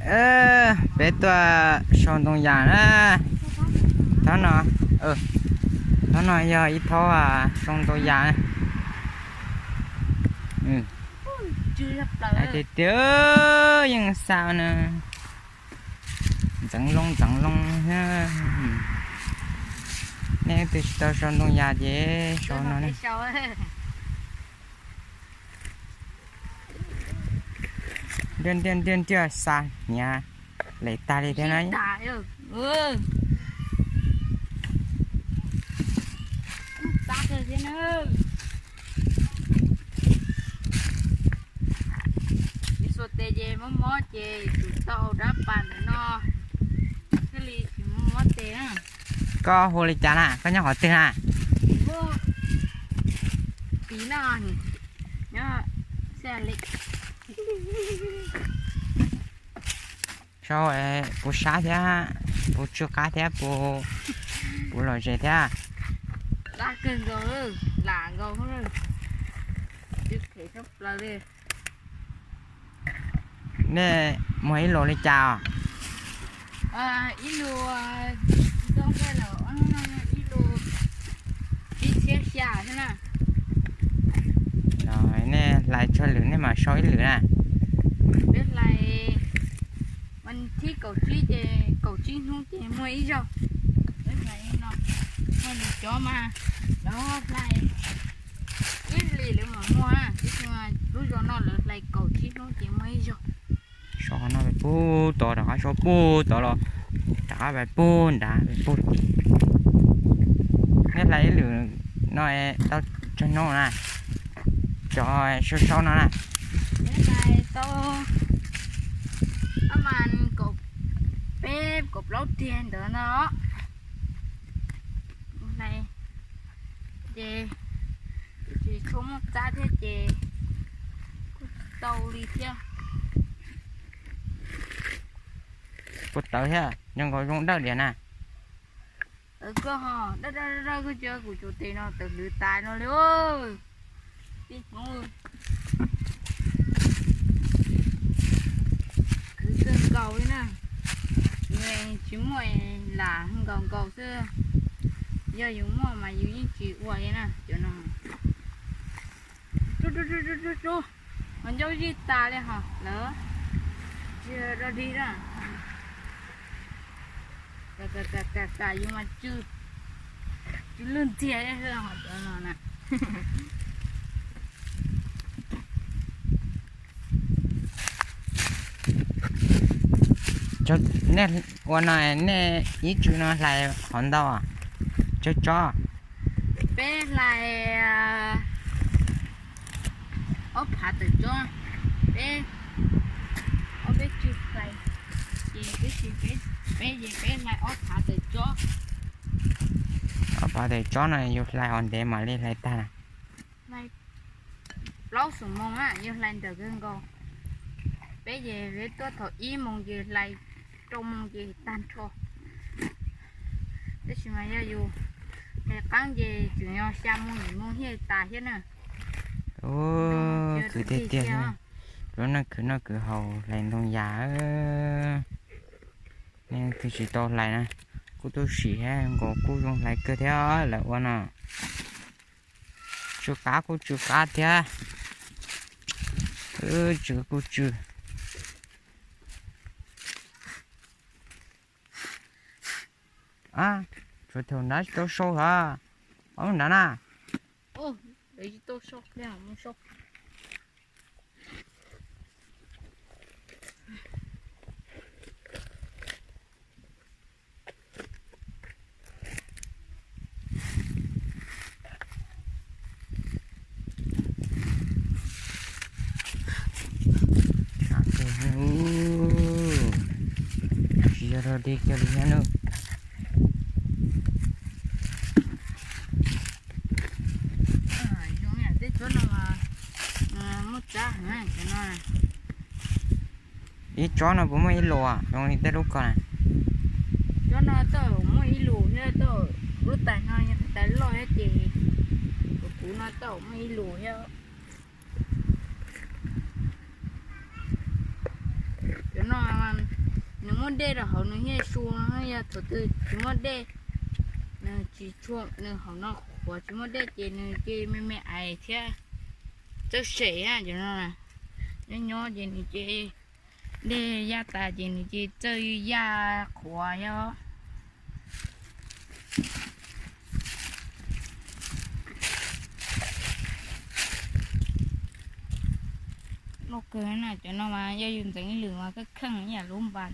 Peb tuaj sau ntoo yas na. Thaum no, thaum no yog ib thaum sau ntoo yas. Tiag tiag, yeej xa na. Ntxeev loo ntxeev loo. Nej twg tsis tau sau ntoo yas ces sau no. Ntiaj ntiaj ntiaj ntiaj xa hniav lem tag li thiab na. Xuas tes ces mob mob ces tsum tau dab pas ntawm no thiaj li tsis mob mob tes na. Koj hu li cas na? Koj nyob qhov twg na? Tiv no, nyob sau puv sab thiab, puv tsw qab thiab, puv lom zem thiab. Dab kawg nkaus, lam nkaus, tsw phem tshaj plaws li. Nej muag ib lus li cas os? Ib lus, ntoo nqaij lawm, ib lus ib txhiab xya xwb na. Nej hlais tsawg lwm nej mam sau ib lwm na? Peb hlais, mas thib kaum tsib ces kaum tsib hnub ces muag ib zaug. Peb hlais no, muaj lwm cov mas lawv hlais ib hlis lawv mam muag, tab sis lub zos no lawv hlais kaum tsib hnub ces muag ib zaug. Sau qhov no pem pug tod, rov qab sau pug tod los, rov qab pem pug nrad, pem pug tid. Nej hlais ib lwm no tau tsawg hnub na? Cov sau sau no na. Peb hlais tau mas kaum peb kaum plaub tiag ntawd no. Hlais ces tsis tshua muaj txab thiab ces kuj tau li thiab. Puas tawv thiab, nco nkaus zoo dawb diam na. Koj ho dawb dawb dawb koj cia kuv cov tes no tawv hlwv tas no li. Tij Hmoob, khwv kawg nkaus li na. Yus tsis muaj lam nkaus nkaus xwb, yog yus muaj mas yus yeej tsis ua li na cov no. Rub rub rub rub rub, ho ncauj zij tas li ho lawm, tsis rau dig na. Kam kam kam kam yus mas tsw, tsw lwj ntxiag li ho cov no na. Nej ua no, nej ib tsw no hlais qhov ntau, tsawg tsob? Peb hlais ob phav tawm tsob, peb, ob peb tsw hlais, ces peb, peb ces peb hlais ob phav tawm tsob. Ob phav tawm tsob no yus hlais qhov ntev mam li hlais tag na? Plaub xuab moos na, yus hlais nrawm kawg nkaus. Peb ces peb tuaj thaum ib moos ces hlais rau moos ces tag nrho. Tab sis mas yog yus hlais qeeb ces tseem yog xya moos yim moos thiaj tas thiab na. Khwv tiag tiag, lub neej khwv noj khwv haus hlais ntoo yas. Nej twg tsis tau hlais na, kuj tub sim thiab nkaus kuj zoo hlais kawg thiab lawv ua no. Tsw qab kuj tsw qab thiab, tsw kuj tsw. Tshuav thaum nrad tsis tau sau hov, ob nrad na. Tsis yog rau dig kiag li thiab nawb. Tej tsob no muaj tsab heev no. Ib tsob no puas muaj ib lus zoo li tej lub ko na? Tsob no tau muaj ib lus thiab, tau lub tais no yog tais loj thiab ces kuv no tau muaj ib lus thiab. Cov no Nws muaj dej rau hauv nws thiaj sua, yog thaum twg tsis muaj dej, nws tsis tshua, nws hauv no qhuav tsis muaj dej ces nws ces me me ais thiab txawj sem cov no. Nyob nyob ces nws ces dej yaj tas ces nws ces txawj yaj qhuav os. Loj kawg na, cov no mas yog yus ntxeev ib lwm mas kheej kheej ib yam lub npas.